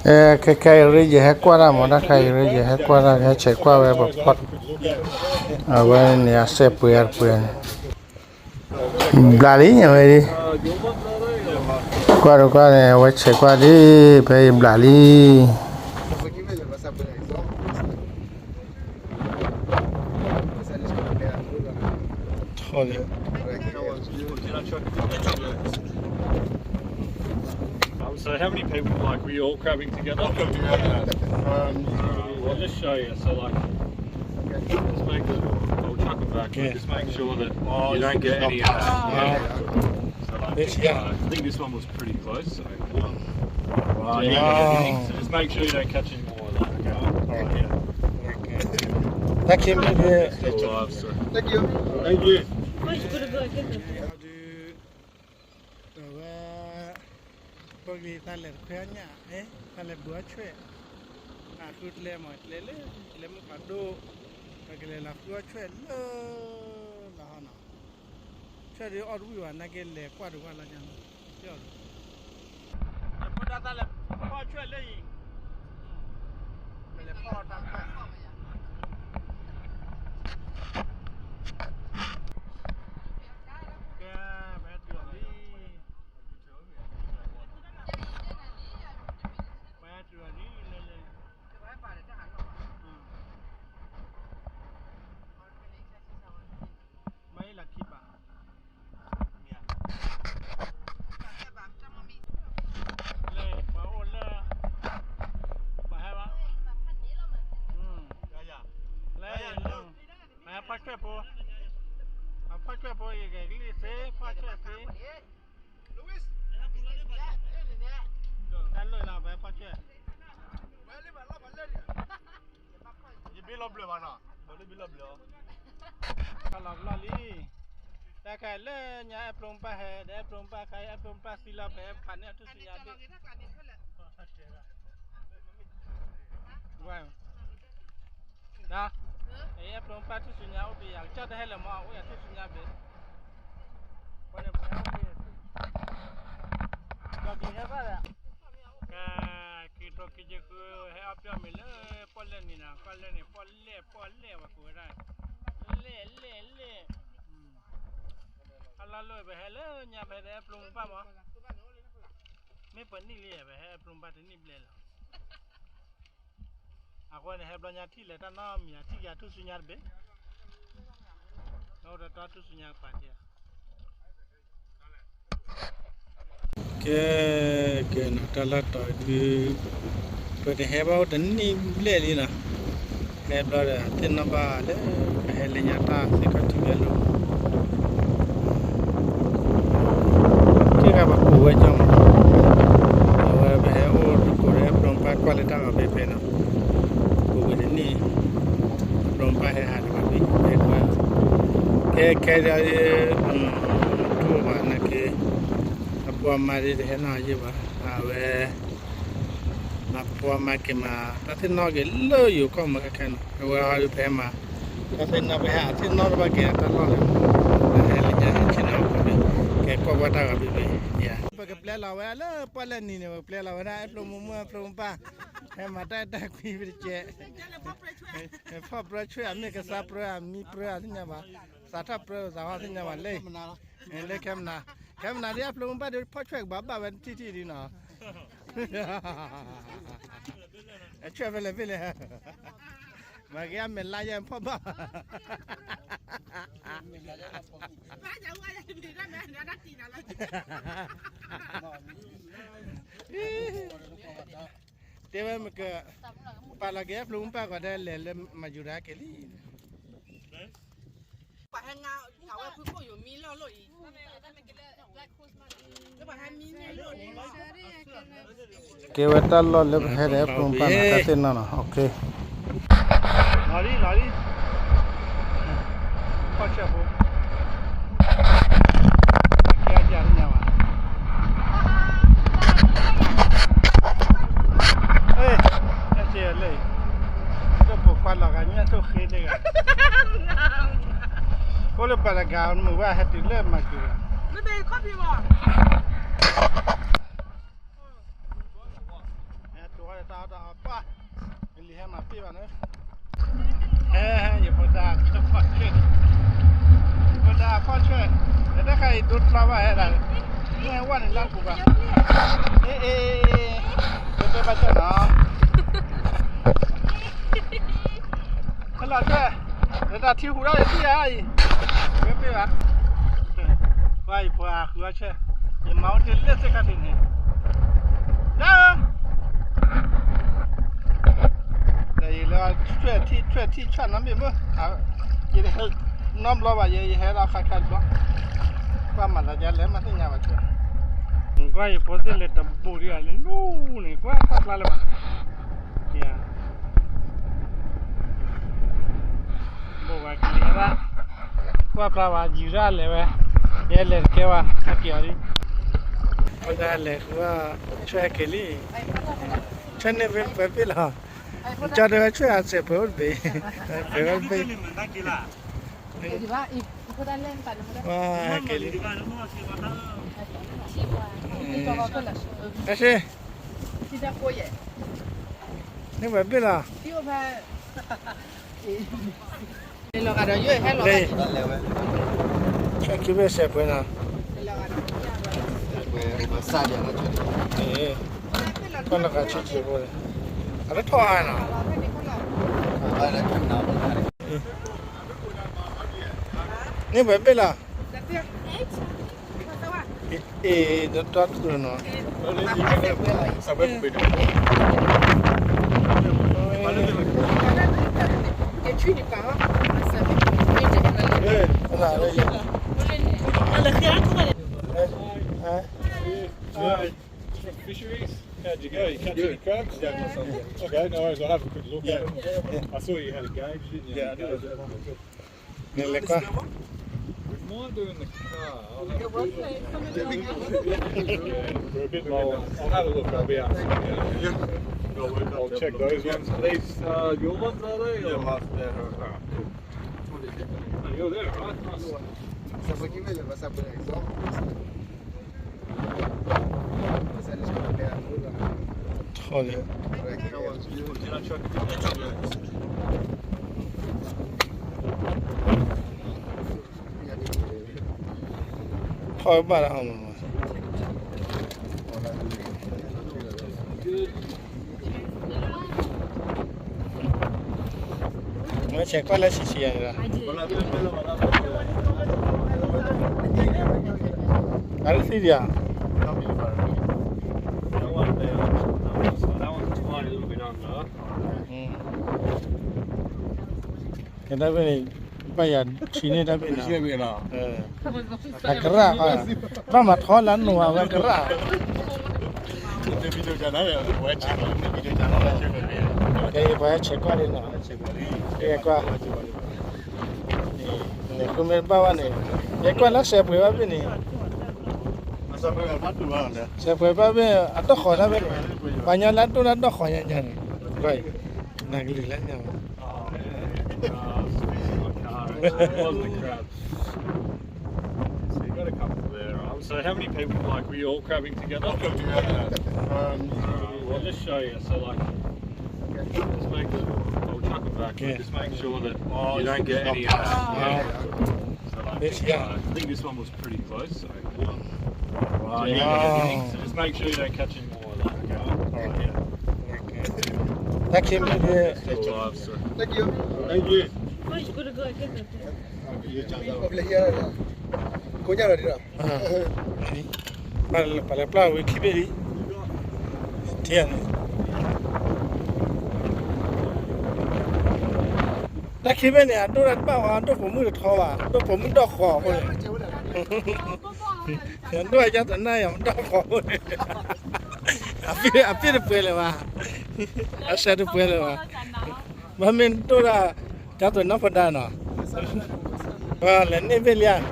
အဲ ခဲခဲအံၤရ့ယဟဲကွၢ်တၢ်မး တၢ်ခါအံၤရ့ယဟဲကွၢ်တၢ် ဟဲဆဲးကွၢ်ဝဲပဖီၣ် အဝဲန့ၣ်အစဲးပှဲၤအပှဲၤန့ၣ် ဘျးလံအဝဲဒ် ကွၢ်တကွၢ်န့ၣ် အဝဲဆဲးကွၢ်ဒ် ဖဲအံၤဘျးလံ So how many people, like, were you all crabbing together? Um, I'll just show you. So, like, just make the, I'll chuck them back. Yeah. Just make sure that you don't get any of that. Yeah. So, like, yeah. Uh, I think this one was pretty close. So, um, yeah, yeah. So just make sure you don't catch any more of that. Okay. All right. Yeah. Thank you. Still alive, so. Thank you. Thank you. ဝဲ ပဂ့ၤသးလဲၤတခွဲအညၣ် သးလဲၤဘုအီၣ်ဆွဲၣ် အဃုကျဲမ့ၢ်ကျဲလၢ ကျဲမုၢ်ဖးဒိၣ် ပကလဲၤလီၤဃုအီၣ်ဆွဲၣ်လၢ လီၤဟီနီၤ ဆွဲၣ်ဒုးအီၣ်တဝံၣ်ဘၣ် နာ်က့လဲၤကွၢ်တဝၢ်လီၤညါ ယဖိဒၣ်သးလဲၤဖီၣ်ဆွဲၣ်လၢအံၤ လဲၤဖီၣ်တၢ်ဆွဲၣ် ကဲ ပဟဲတုၤလံ ပဟဲတုၤလံ လဲၤလဲၤ မ့ၢ်လၢခံဘၣ် လဲၤ ပှၤအိၣ်လၢ ပှၤဟဲဘၣ် လဲၤ ပှၤဟဲဖီၣ်ဆွဲၣ်ဖိ ပှၤဖီၣ်ဆွဲၣ်ဖိ ယကဂံၢ်စ့ ဖီၣ်ဆွဲၣ်စ့ တၢ်လၢလီၤ ပှၤဟဲဖီၣ်ဆွဲၣ် ယဘ့ၣ်လီၤဘျၢၣ်ဘၣ်နီၤ ဘၣ်လၢဘ့ၣ်လီၤဘျၢၣ်အီၤ ခါလီၤဘျီလံ တၢ်ခါလၢညါအဲၣ်ပျိမ့ၢ်ပၢ်ဟဲ ဒီးအဲၣ်ပျိမ့ၢ်ပၢ်ခါ အဲၣ်ပျိမ့ၢ်ပၢ်သံလီၤ ပဟဲဖးန့ၢ်အထူၣ်စုညါဘ့ၣ် ဒီး အဲၣ်ပျိမ့ၢ်ပၢ်ထူၣ်စုညါအိၣ်ပယၤ ကစၢ်တဟဲလၢၤမ့ၢ် အိၣ်ယၤထူၣ်စုညါဘ့ၣ် ပှၤန့ၣ်ပှၤဟဲအိၣ်ပယၤ ကဲ က့ၤတြီက့ၤက့ၤဃု ဟဲအီၣ်ပျီၢ်မ့ၤလၢ ပီၣ်လဲၣ်နံၤနီၤ ပီၣ်လဲၣ်နံၤ ပီၣ်လဲၣ် ပီၣ်လဲၣ် ပှၤကိးဝဲဒၣ် လဲၣ် လဲၣ် လဲၣ် အလီၢ်လၢပဟဲလၢညါ ပဟဲဒီးအဲၣ်ပျိမ့ၢ်ပၢ်မး မ့ၢ်ပနံၣ်လံ ပဟဲအဲၣ်ပျိမ့ၢ်ပၢ်တနံၣ်ဘျဲၣ်လီၤ အဃိန့ၣ် ဟဲဘျီညါထံၣ်လဲၤတၢ်နီတမံၤ ထံၣ်က့ၤအထူၣ်စုညါတဘ့ၣ် နအိၣ်ဒီးတၢ်ထူၣ်စုညါကပၤတ့ၢ် ကဲ ကဲနီၤ တၢ်လီၢ်တီၤဒုး ပတဟဲဘၣ်အိၣ်တနံၣ်ဘျဲၣ်လံနီၤ ဟဲဘျီဒီးသ့ၣ်နီၣ်ဘၣ်လၢ ပဟဲလၢညါတၢ်သ့ၣ်ခီၣ်ထံးဝဲလိၤ ကဲဂၤပကိးဝဲကၠီမး အဝဲပဟဲအိၣ်တကိးဒီး ပျိမ့ၢ်ပၢ်ကွၢ်လၢတၢ်ဂီၤဖဲဖဲနီၤ ကိးဝဲတနံၣ် ပျိမ့ၢ်ပၢ်ဟဲဟးတဘၣ်ဘ့ၣ် ဟဲကွၢ် ကဲခဲဒီး တူၢ်ဘၣ်နာ်က့ အဖိအမါဒ်တဟဲနီၣ်ယ့ၢ်ဘၣ် အဝဲ မၤဖိမၤက့ၤမး တၢ်သ့ၣ်နီၣ်က့ၤလၢယိၤကီၢ်မးခဲခဲနီၤ အဝဲဟီဒုးဖဲမး တၢ်သ့ၣ်နီၣ်ဖဲဟဲအသ့ၣ်နီၣ်တဘၣ်က့ၤအတၢ်လီၢ်လၢ ဟဲလၢညါဟဲဆ့ၣ်နီၤ ကဲကွၢ်ကွၢ်တၢ်ဂီၤဘ့ၣ်ဘ့ၣ် ပကပျဲလီၤဝဲလၢပီၣ်လဲၣ်နံၤန့ၣ် ပကပျဲလီၤဝဲဒၣ်အဲၣ်ပျိမ့ၢ်မိၢ် အဲၣ်ပျိမ့ၢ်ပၢ် ဟဲမၤတၢ်အဲၣ်တၢ်ကွံပတကဲ ဖီၣ်ပြၢဆွဲၣ် အမ့ၢ်ကစၢ်ပြၢ အမံပြၢ အသ့ၣ်ညါဘၣ် သးထီၣ်ပြၢ သးဟီၣ်သ့ၣ်ညါဘၣ်လၢ လၢခဲမနၤ ခဲမနၤဒ်အပျိမ့ၢ်ပၢ်ဒ်ဖီၣ်ဆွဲၣ်ကဘၣ်ဘၣ်ဝဲတထံၣ်ထံၣ်ဒ်နီၤ အဆွဲၣ်ဖဲလဲၣ်ဖဲလဲၣ် မၤက့ၤအမဲာ်လါယဲၢ်ဖီၣ်ဘၣ် တဲဝဲမ့ၢ်က ပာ်လီၤက့ၤအပျိမ့ၢ်ပၢ်ကီး တဲလဲၤလၢမၤယူၤဒၣ်က့ၤလံ ကဲဝဲတၢ်လီၢ်လၢပဟဲဒီးအဲၣ်ပျိမ့ၢ်ပၢ်နီၤ တၢ်သ့ၣ်နီၣ်နီၤ okay လီၤလံ လီၤလံ ဖီၣ်ဆွဲၣ်ဖိ ကဲအကၢ်သ့ၣ်ညါဘၣ် အဲ အဲ ကဲလၢ တၢ်ပိာ်ခွါလီၤဂာ်ညၣ်ထိၣ်ဃ့တဂၤ အိၣ်လၢပှၤတဂၤမုၢ်ဝဲဟဲတုၤလၢမၤက့ၤ မ့ၢ်ဘဲခီၣ်ဖံးမး မ့ၢ်ဘဲခီၣ်ဖံးမး ဘၣ်ဟဲဒၣ်, မ့ၢ်ဟဲဝဲန့ၣ်လၢအပူၤဘၣ်, အ့ အ့ အ့ အ့, ပ့ပ့ဘၣ်ဆၣ်နီၤ, ဟဲလီၤဆၢ, လၢတၢ်ထံဟူးထီၣ်ယထံၣ်ဧါအံၤ, ပ့ပ့ဘၣ်, ပှၤအံၤပှၤဃုအီၤဆၢ, ယမၤအိၣ်တ့ၢ်လၢသ့ၣ်ခါထံးန့ၣ်, ဒၣ်ဧၢ ဒီးယလၢထွဲၣ်ထံၣ်ထွဲၣ်ထံၣ်ဆၣ်နီတဘ့ၣ်မ့ၢ်, ယတဟဲနီတဘျီဘၣ်, ယ ယဟဲလီၤခါခါတဘျီ, ကွၢ်မၤသးဒ်လဲၣ်မၤသ့ၣ်ညါဘၣ်ဆၢ, ကွၢ်ယဖိသ့ၣ်လဲၤတဘူးဒံးဧါလၢလူန့ၣ် ကွၢ်ကွၢ်ပျၢ်လၢၤဘၣ်, ဘိးဝဲကလံၤဒၣ်, ကွၢ်ပျၢ်ဝဲယံၤဒၣ်လဲၤဝဲ, ယဲလဲၤတကဲဝဲ ဟဲက့ၤအီၤလံ, အဝဲဒၣ်လဲၤဃုအီၤ, ဆွဲက့ၤလံ, ဆွဲန့ၢ်ဖဲပှဲၤပ့ၢ်လီၤ, ကၠီတဲဝဲဆွဲအစဲးပှဲၤအိၣ်တဘ့ၣ်, ပှဲၤဝဲတဘ့ၣ်, ဝဲက့ၤလံ, အ့ၣ် န့ၢ်ပှဲၤပ့ၢ်လီၤ. ဆွဲခံဘ့ၣ်စဲးပှဲၤနီၤ, ကွၢ်လီၤဂာ်ဆူၣ်ဆူၣ်ဖိန့ၣ်, အတထီၣ်အါနီၤ, န့ၢ်ပှဲၤပ့ၢ်လီၤ. အ့ၣ် ဒီးတၢ်ထူၣ်နီၤ, အလၢယ Fisheries, how'd you go? You catch any crabs? Yeah. Okay, no worries. I'll have a quick look at it. I saw you had a gauge, didn't you? Yeah, I do. နလဲၤကွၢ် We might do in the car. We're a bit low. I'll have a look. I'll be out. Yeah. I'll check those ones. Are these uh, your ones, are they? Yeah, or? Mine. Yeah, all right, cool. Oh, you're there, right? Nice. Totally. Talk about it. မ့ၢ်ဆဲးကွၢ်လၢဆံးဆံးယၤန့ၣ်လီၤ. အရသံဒံးဧါ. That one's tiny, a little bit under. ကဲတၢ်ဘ့ၣ်န့ၣ်, ဘၣ်ယၤဆံးန့ၢ်တၢ်ဘ့ၣ်နီၤ. အကရၣ်, ဘၣ်မၤထီလၢအနိးဝဲကရၣ်. ကဲ ပှၤဟဲဆဲးကွၢ်လံနီၤ, ကဲကွၢ်, န့ၣ် ဃုမ့ၢ်တဘၣ်ဘၣ်န့ၣ်, ကဲကွၢ်လၢစဲးပှဲၤဘၣ်ဘ့ၣ်န့ၣ်, စဲးပှဲၤဘၣ်ဘ့ၣ် အတီၢ်ဃီၤတၢ်ဘ့ၣ်န့ၣ်, ပှၤညီလၢအဒိၣ်တၢ်တီၢ်ဃီၤညါညါန့ၣ်, နကလုာ်လၢညါ So you got a couple there. Um, so how many people, like, were you all crabbing together? All crabbing together. Um, I'll just show you. So, like, just make the, I'll chuck it back. Yeah. Just make sure that you don't get any of that. Yeah. So, like, uh, I think this one was pretty close. So, um, yeah, so just make sure you don't catch any more of that. Okay. All right. Yeah. Thank you. Still alive, so. Thank you. Thank you. ပှၤလဲၤပျၢ်ဝံၤခံဘ့ၣ်လံ, ထံၣ်န့ၣ်, တၢ်ခံဘ့ၣ်န့ၣ် အဒိၣ်တၢ်တဘၣ်ဝဲ, အဒိၣ်ပိာ်မုၣ်တထီဘၣ်, အဒိၣ်ပိာ်မုၣ်ဒီၣ်ဃီၤအဃိန့ၣ်, အဒိၣ်အယါတနၢ်ယၤမ့ၢ်ဒီၣ်ဃီၤအဃိန့ၣ်, အပ့ၢ်တပှဲၤလၢၤဘၣ်, အစဲးတပှဲၤလၢၤဘၣ်, ဘၣ်မ့ၢ်ဒိၣ်ဒၣ် ကၢ်သိးနီၢ်ဖီဒါနီၤ, လဲၤန့ၢ်ဘ့ၣ်လံဧါ,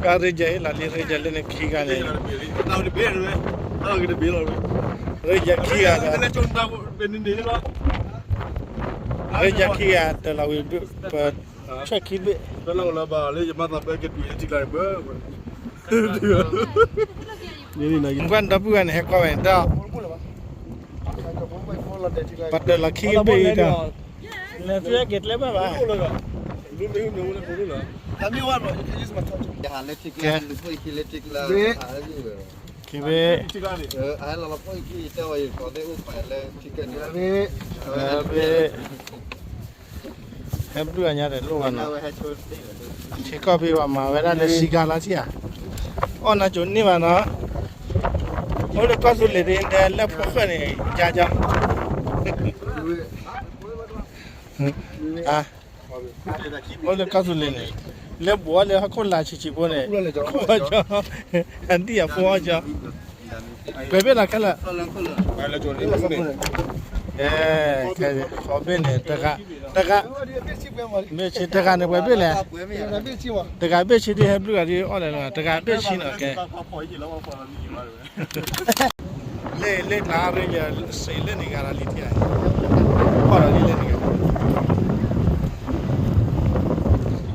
ကၢ်ရ့ယဲၢ်လီၤလံ, ရ့ယဲၢ်လၢန့ၣ်ခံဂၤန့ၣ်, ရ့ယဲၢ်ခံဂၤဒီး, ရ့ယဲၢ်ခံဂၤတလီၤဝံၤ, ပ ဆွဲခံဘ့ၣ်, ကွၢ်ဒီပုၢ်ဝဲၢ်န့ၣ်ဟဲကွၢ်ဝဲန့ၣ်ဒီး, ပှၤတလီၤခံဘ့ၣ်ဒီး, လဲၤက့ၤကျဲဘၣ်ဘၣ်, ကဲ, က့ၤဘ့ၣ်, ဘ့ၣ်, ဟဲဘျုးအညါဒီးလိၣ်ဘၣ်နီၤ, ထံကီၢ်ဖဲပှၤမၤဝဲဒၣ်လၢစံဂၤလီၤထံၣ်ဧါ, အီၣ်နၤကိၤန့ၢ်ဘၣ်နီၤ, အိၣ်လၢကီၢ်သူလ့ၤဒ်လဲၣ် လၢဖိၣ်ဃဲန့ၣ် ယါကၠီ အါ, အိၣ်လၢကီၢ်သူလ့ၤန့ၣ်, လၢဘူးအီၤလၢဟီၣ်ခိၣ်လာ်ဆံးဆံးဖိန့ၣ်, ခိၣ်အီၣ်ကၠီ, အဒံၣ်အဖိအီၣ်ကၠီ, ပှဲၤဘ့ၣ်လီၤခဲလၢာ်, ကဲ, ဃီဘ့ၣ်န့ၣ်, တဂၤ, ဘ့ၣ်ဆံတဂၤန့ၣ် ပှဲၤဘ့ၣ်လဲၣ်, တဂၤဘ့ၣ်ဆံဒ်ဟဲဘျုးဂၤဒ်အီၣ်လဲၣ်လီၤ, တဂၤဘ့ၣ်ဆံနီၤ, ကဲ လ့ၣ်, လ့ၣ်တၢ်ရ့ယစံးလၢန့ၣ်ဂၤဒီးလံထံၣ်, ကွၢ်ဒီးလံလၢန့ၣ်ဂၤ,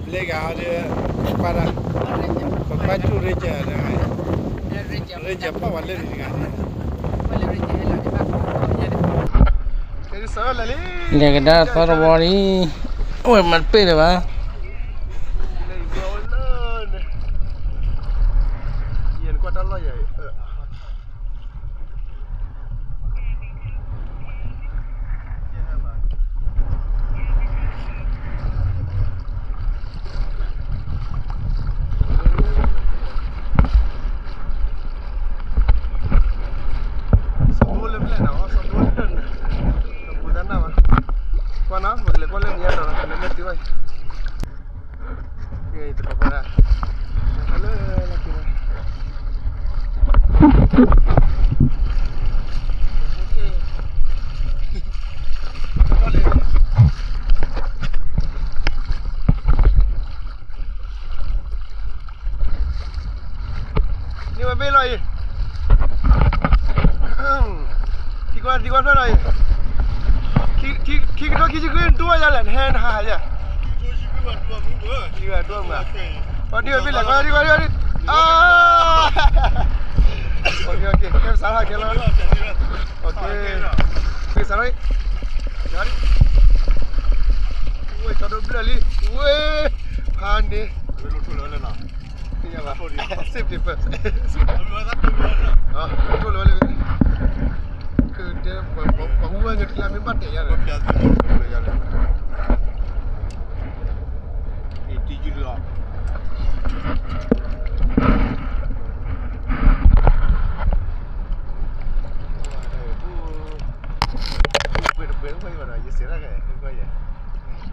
လ့ၣ်ဂၤဒီး, ပကွၢ်ဒၣ်, ပကွၢ်တူၢ်ရ့ယတဂၤ, ရ့ယဖီၣ်ဝဲလၢန့ၣ်တဂၤ, လဲၤကဒါသီတဝီလံ, အိၣ်ဝဲမၤတပ့ၢ်လၢၤဘၣ်. ကွၢ်နီၤ, ပကလဲၤကွၢ်လၢမ့ၢ်ယါဒီး ကလဲၤလၢတုၤဘၣ်အံၤ, တကီၢ်ဖဲဒၣ်, လၢလၢက့ၤဘၣ် န့ၢ်ဝဲဘ့ၣ်လီၤအံၤ, ထံကွၢ်, ထံကွၢ်ဖျၢၣ်လီၤအံၤ, ခံကထိခံဆံဃု တူၢ်ဝဲယၤလဲၣ်, နဟဲနဟးယၤ, ခံကထိခံဆံဃုမး, ပှၤဒံးဝဲဘ့ၣ်လဲၣ်, ကွၢ်ဒံး, ကွၢ်ဒံး, ကွၢ်ဒံး, အါ, ကဲစးထီၣ်ကဲလီၤ, ကဲစးထီၣ်, ဝဲကီဒိဘျၢၣ်လံ, ဝဲ, ဖးန့ၣ် သ့ၣ်ညါဘၣ်, safety first, ထိၣ်လီၤဝဲလၢ, ကတဲ, ပှၤအူဝဲန့ၣ် ကျါမ့ၢ်ဘၣ်တဲာ်ယၤဒီး, ယၤလၢ, အံၤတယုၢ်လီၤ, ပှဲၤတပှဲၤအိၣ်ဖဲအံၤဘၣ်ဒီး ယစဲးဒၣ်ကဲ, ယ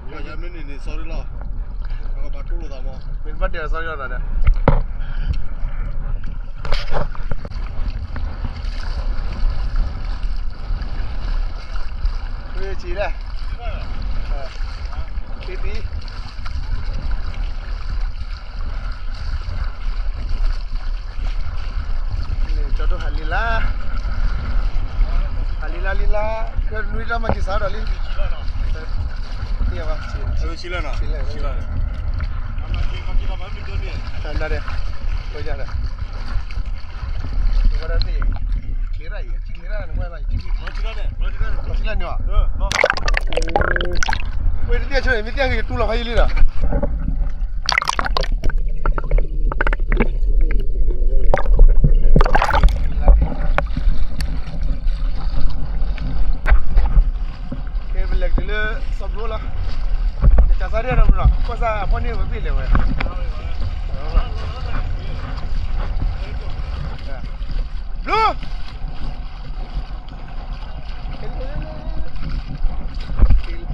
မ့ၢ်န့ၣ်န့ၣ် sorry လီၤ, ပကဘၣ်ထိၣ်လိာ်သးမး, မ့ၢ်တဘၣ်တဲာ် sorry လီၤဒီး, ဝဲဆံးဒၣ်, သံသံ ကၠီဒိၣ်ဟးလံလါ, ဟးလံလါလံလါ, ကနွံတၢ်မၤက့ၤစးဒီးလံ, သ့ၣ်ညါဘၣ်, ဆံးလၢာ်နီၤ, ဆံးလၢာ်, နၤဒဲး, ကၠီဒိၣ်, ချ့ရၣ်အံၤ, ချ့ရၣ်, ချ့ရၣ်န့ၣ်, ဝဲတသ့ၣ်ညါဆိန့ၣ် မ့ၢ်သ့ၣ်ညါက့ၤတူၢ်လီၤဖးယံာ်လံဒီး ကဲ ပလဲၤတုၤလၢစီၤဘျိလီၤ. တၢ်စးဒၣ်ဒီး ဘျီ ကီၢ်စဲၣ်အဖီၣ်န့ၢ်ဝဲဘ့ၣ်လဲၣ်ဝဲ ဘ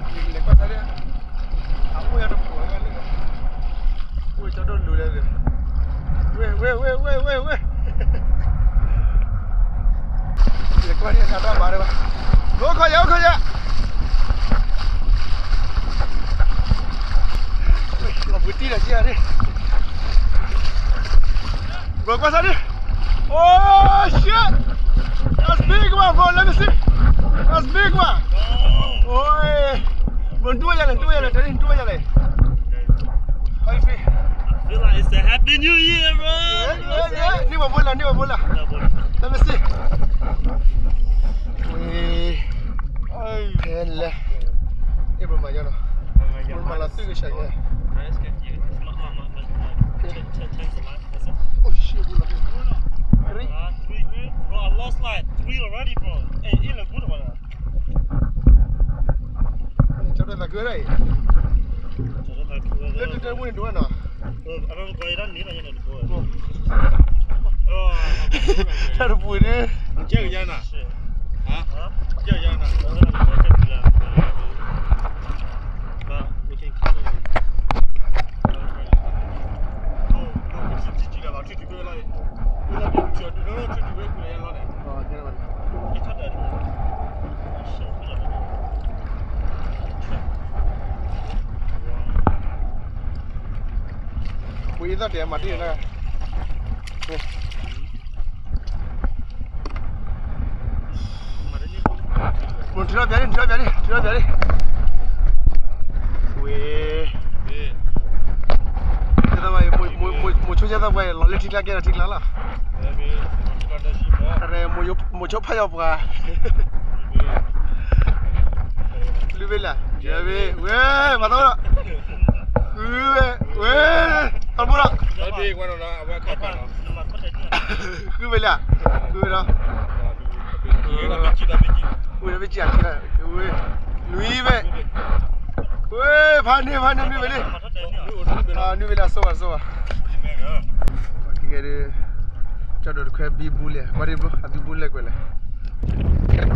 ျီ လဲၤကွၢ်စးဒၣ်, အအိၣ်ယၤတပူၤလၢ, အိၣ်ကၠီဒိၣ်လူၤလၢ, ဝဲ ဝဲ ဝဲ ဝဲ ဝဲ ဝဲ, လဲၤကွၢ်ဒၣ်တၢ်ဘၣ်ဒၣ်ဘၣ်, အိၣ်ခိးယၤ အိၣ်ခိးယၤ, လီၤပှ့ၤတံၢ်ဒီးက့ၤဒၣ်, Bro, what's that? Oh shit! That's big one, bro. Let me see. That's big one. Oh, hey. Bro, do it, do it, do it. How you feel? I feel like it's a happy new year, bro. Yeah, yeah, yeah. Ni wa bola, ni wa bola. Let me see. Wait. Hey. Hey, bro, my God. Bro, my God. Bro, my God. Bro, my God. Bro, my God. ကၠီတဲသးခုဝဲဒၣ်အံၤ, လၢတၢ်တၢ်မူန့ၣ်ဒိၣ်ဝဲနီၤ, တၢ်တပူၤန့ၣ်, ပှၤအံသၣ်တဲ မၤတ့ၢ်လၢ, မ့ၢ်ထံၣ်ထီၣ်ပျးန့ၣ်, ထံၣ်ထီၣ်ပျးန့ၣ်, ထံၣ်ထီၣ်ပျးန့ၣ်, ဝ့ၢ်, မိၤဆိကဲသးပှၤအံၤ လီၤလၢထံကျါကဲဒီးထံကျါလီၤ, မိၤဆိဖးယီၤပှၤ လုၢ်ဘ့ၣ်လၢ, ဝဲ, မၤသီလီၤ, ဃုဝဲ, ဝဲ, အဘိလီၤ, ဃုဝဲလၢ, ဃုဝဲလီၤ, ဝဲ, နွံဝဲ, ဝဲ, ဖးန့ၢ်, ဖးန့ၢ်, နွံဝဲလံ, နွံဝဲလၢအစိဘၣ်, စိဘၣ်, ကဲဒ်, ကၠီဒိၣ်တခွဲဘံဘူလဲၣ်, ကွၢ်ဒ်ဘျိ အဘံဘူလဲၣ်ကွဲးလဲၣ် စးထီၣ်,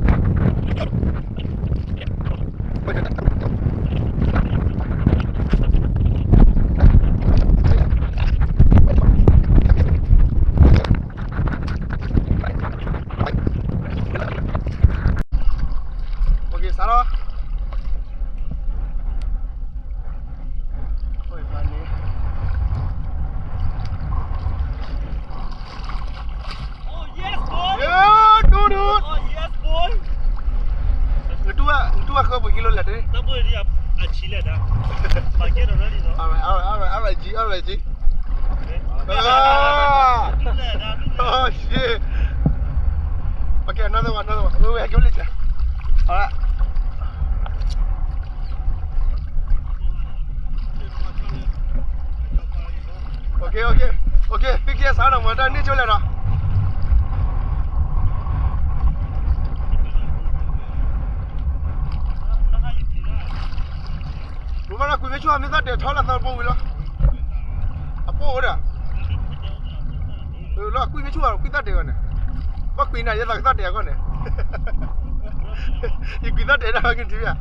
နတူၢ်ဘၣ်ဃၢပှဲၤကံလိလဲၣ်, အဆံလဲၣ်ဒၣ်, အဝဲ, အဝဲ, အဝဲ, အဝဲ, အဝဲ, အဝဲ, Okay, another one, another one. Wait, wait, give me this. All right. Okay, okay. Okay, pick yes, I don't want that. Need you later. ပမ့ၢ်လီၤကွံာ်မ့ၢ်ဆူၣ် မ့ၢ်သၣ်တဲာ်ထီလၢသးပူၤဝံၤလီၤ. အပိၢ်ဝဲဒၣ်, လီၤကွံာ်မ့ၢ်ဆူၣ် ကွံာ်သၣ်တဲာ်ဂီၢ်န့ၣ်, ဘၣ်ကွံာ်နၤ ယသးကသၣ်တဲာ်အဂီၢ်န့ၣ်, ယကွံာ်သၣ်တဲာ်ဒၣ်ကထံၣ်ဘၣ်,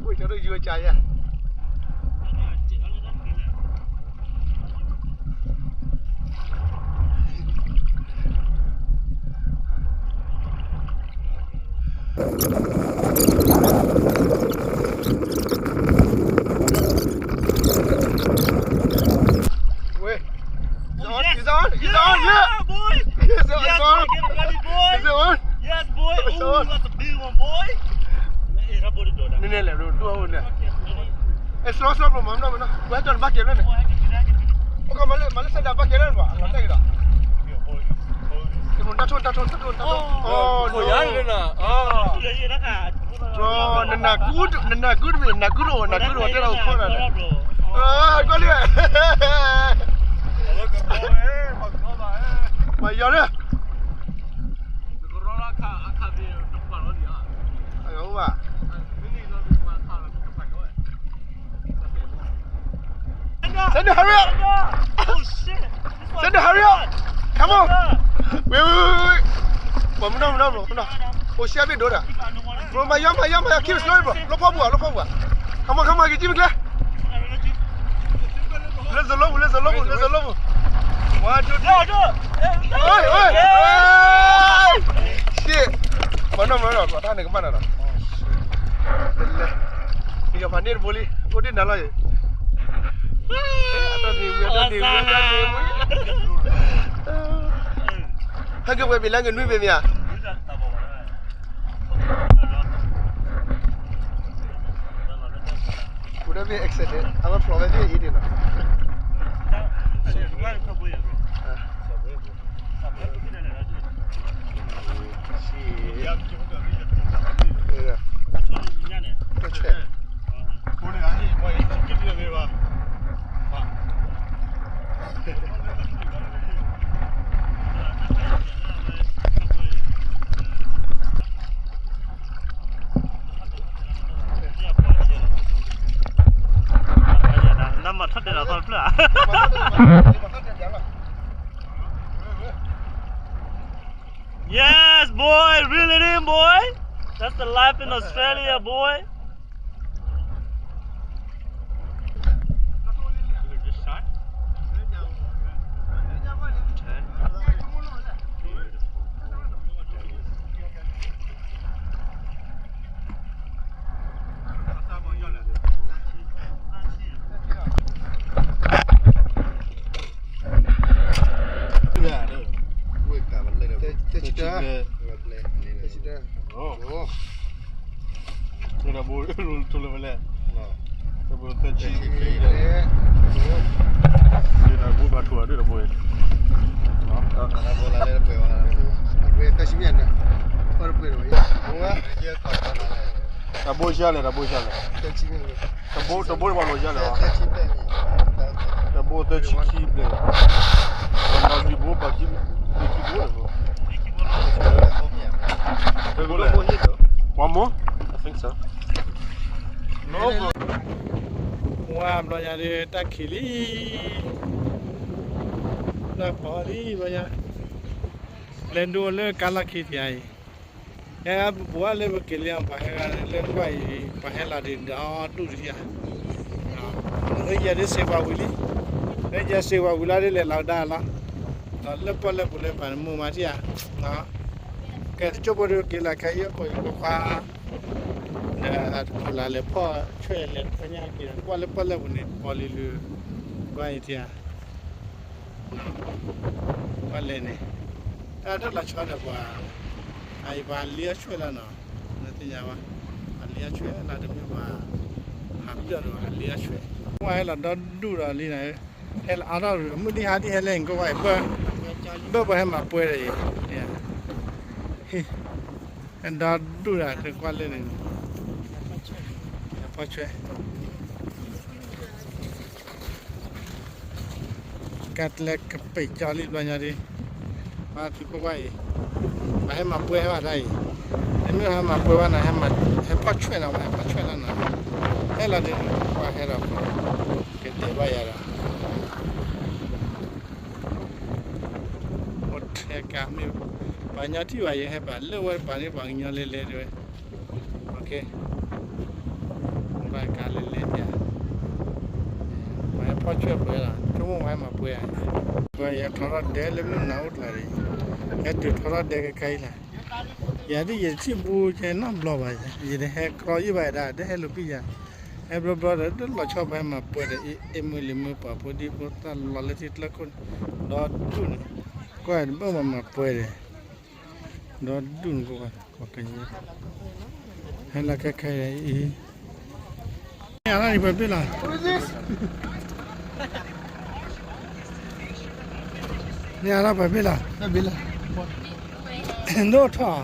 အိၣ်ကၠီဒိၣ်ယိကၠါယဲၢ် Wait. Is it on? Is it on? Is it on? Yeah, boy. Is it on? Is it on? Yes, boy. Ooh, that's a big one, boy. နည်းနည်းလဲၣ်, တူၢ်အိၣ်န့ၣ်. အဲ slow slow bro, မၤမနုၤမနုၤ, ဝဲဟဲကၠီနဘၣ်ကဲလၢန့ၣ်, မၤလၢစဲဒၣ်ဘၣ်ကဲလၢန့ၣ်ဘၣ်, အလီၤတဲာ်ကဒီး, တၢ်ထိၣ် တၢ်ထိၣ် တၢ်ထိၣ် တၢ်ထိၣ်, နနၤကူ, နနၤကူတမ့ၢ် နၤကူတအိၣ် နၤကူတအိၣ် တဲဒၣ်အိၣ်ခိးနၤန့ၣ်, ကွၢ်လံ, ပှၤယီၤန့ၣ် အဂီၢ်ဘၣ်, စဲဒၣ် hurry up, စဲဒၣ် hurry up, come on, wait wait wait wait, ပှၤမနုၤမနုၤ bro, မနုၤ, အိၣ်ရှဲဘ့ၣ်ဒိၣ်ဒၣ်, bro, မၤယီၤ မၤယီၤ မၤယီၤ keep slowing bro, လီဖီပူၤ လီဖီပူၤ, come on come on, က့ၤကံၣ်မ့ၢ်ကျဲ လၢ zone လီပူၤ လၢ zone လီပူၤ လၢ zone လီပူၤ, one two three, shit, မၤနီၢ်မၤနီၢ် တၢ်န့ၣ်ကမၣ်နၤဒီး, လဲၤ, ယီၤဖးန့ၢ်တဘိလံ အိၣ်ဒ့ၣ်နၤလီၤအံၤ, အတၢ်န့ၣ်ဝံၤ အတၢ်န့ၣ်ဝံၤ, ဟဲက့ၤပှဲၤမံၤလၢကနွံမံၤမံၤဧါ Would that be accident? အဝဲဖျိးဝဲသ့ၣ်အံၤဒ်နီၤ. Yes, boy, reel it in, boy. That's the life in Australia, boy.တဘိယၤလဲၣ်, တဘိယၤလဲၣ်, တဘိတဘိပှၤလီၤယၤလဲၣ်, တဘိသၢဆံခံဘျဲၣ်, ပှၤနီၢ်ဂံၢ်ဘိဘၣ်ခံဘိ, ခံဘိ, ပှၤမိၢ်, I think so. ဝါဘျီညါဒီး တၢ်ခံးလံ, တၢ်ပီလံဘျီညါ, လဲၤဒိလၢကါလီၢ်ခံထံးအံၤ, ဟဲပပူၤလၢပက့ၤလံအီၤ ပှၤဟဲလၢကွၢ်အံၤ ပှၤဟဲလီၤဒံးဒီဒူၣ်တထံၣ်ဧါ, လၢယဲဒ်စ့ပှၤဝံၤလံ, လၢယဲစ့ပှၤဝံၤလီၤဒ်လဲၤလီၤကဒါလီၤ, ဒီးလၢပီၣ်လဲၣ်ပူၤလၢပှၤတမုာ်မးထံၣ်ဧါ, ကဲတကၠိဖိဒီးက့ၤလီၤခဲအံၤ အိၣ်ခိးယဖိခွါ ဒီးအတဖုလၢ်လဲၤဖီၣ်ဆွဲၣ်လဲၤဖီၣ်ညၣ်က့ၤ ကွၢ်လၢပီၣ်လဲၣ်ပူၤန့ၣ် ပီလံလုၤ, ကွၢ်အံၤထံၣ်ဧါ, ကွၢ်လဲၣ်န့ၣ်, တၢ်ဒိၣ်လီၤဆီဒီးပှၤ, အအံၤပှၤလ့အီၣ်ဆွဲၣ်လီၤနီၤ, နသ့ၣ်ညါဘၣ်, ပှၤလ့အီၣ်ဆွဲၣ်လီၤတမ့ၢ်ပှၤ, ဟးပျီၢ်ဒီးပှၤလ့အီၣ်ဆွဲၣ်, ကွၢ်ဟဲလီၤဒီဒူၣ်ဒီးလံနၤ, ဟဲလီၤအါထီၣ်ရူၤ မုၢ်ဒံးဟါဒံးဟဲလၢနကိးဝဲအံၤ, ဘၢၣ်ပှၤဟဲမၤပှဲၤဒီးအံၤ, ဒီဒူၣ်ဒီးတကွၢ်လၢန့ၣ်, ဖီၣ်ဆွဲၣ် ကါတလဲကပ့ၤကၠီလံဘျီညါဒ်, ပှၤဖံးဖိကွၢ်အံၤ, ပှၤဟဲမၤပှဲၤဘၣ်တၢ်အံၤ, တမ့ၢ်ဟဲမၤပှဲၤဘၣ်နၤ, ဟဲဖီၣ်ဆွဲၣ်နၤ, ပှၤဟဲဖီၣ်ဆွဲၣ်လီၤနၤ, ဟဲလီၤဒ်, ပှၤဟဲဒီး, ကတဲာ်ဘၣ်ယၤဒီး, အိၣ်ထဲကါမ့ၢ်, ပှၤညီထံၣ်ဘၣ်ယဲဟဲဘၣ်လၢဝဲတပၤန့ၣ် ပှၤကညီလဲၤလဲၤတဲဝဲ ဘၣ်ကါလဲၤလဲၤ, ပှၤဟဲဖီၣ်ဆွဲၣ်ပှဲၤလီၤ, ဆိကမိၣ်ပှၤဟဲမၤပှဲၤဧါ, ပှၤယဲထီထီၣ်ဒဲလၢမုၢ်နၤအိၣ်ကျါဒီး, ဟဲတုၤထီထီၣ်ဒဲကကါအံၤလီၤ, ယၤဒ်ယထံၣ်ဘူးကဲနီတဘျီဘၣ်, ယတဟဲကြီယံၣ်ဘၣ်ဒၣ် တဟဲလိာ်ပံာ်ယၤ, ဟဲဘျီဘျီဒီး တလီၤဆီပှၤဟဲမၤပှဲၤဒီး အ့ၣ်မုၢ်လံၤမုၢ်ပှၤဖိဒံဖိသၣ်လီၤလၢထံကျၢၢ်ခိၣ်န့ၣ်, ဒီဒူၣ်န့ၣ်, ကွၢ်တဘၣ်မၤမၤပှဲၤဒီး ဒီဒူၣ်န့ၣ်က, ဟဲလီၤခဲခဲအံၤ, န့ၣ်အါထီၣ်ပှဲၤဘ့ၣ်လီၤ, န့ၣ်အါထီၣ်ပှဲၤဘ့ၣ်လီၤ, ဒိၣ်ထီၣ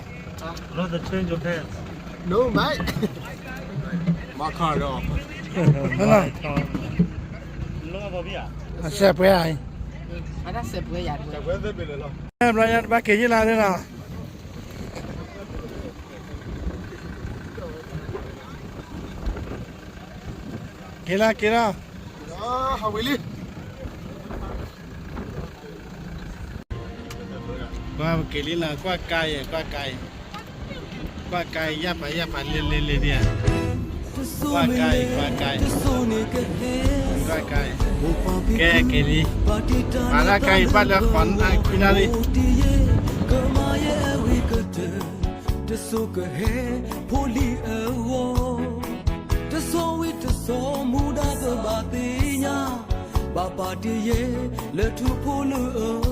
်,အစဲးပှဲၤဧါ, ဘျီညါတဘၣ်က့ၤယ့ၢ်လါန့ၣ်လီၤ. က့ၤလီၤ, က့ၤလီၤ, ကွၢ်က့ၤလံနီၤ, ကွၢ်ကါအံၤ, ကွၢ်ကါအံၤ, ကွၢ်ကါအံၤ ယၢ်ပာ်ယၢ်ပာ်လ့လ့လ့ဒံဧါ, ကွၢ်ကါအံၤ, ကွၢ်ကါအံၤ, ကွၢ်ကါအံၤ, ကဲက့ၤလံ, ပာ်လၢကါအံၤဘၣ်လၢဃီၤနၢ်ခွံနၣ်ရံၣ် တစိကဟဲ ဖိလံၤအဂီၢ်, တစိဝံတစိမူဒါကဘၣ်သ့ၣ်ညါ, ဘၣ်ပာ်တ့ၢ်ယဲ လၢထူဖိလၢအၢ,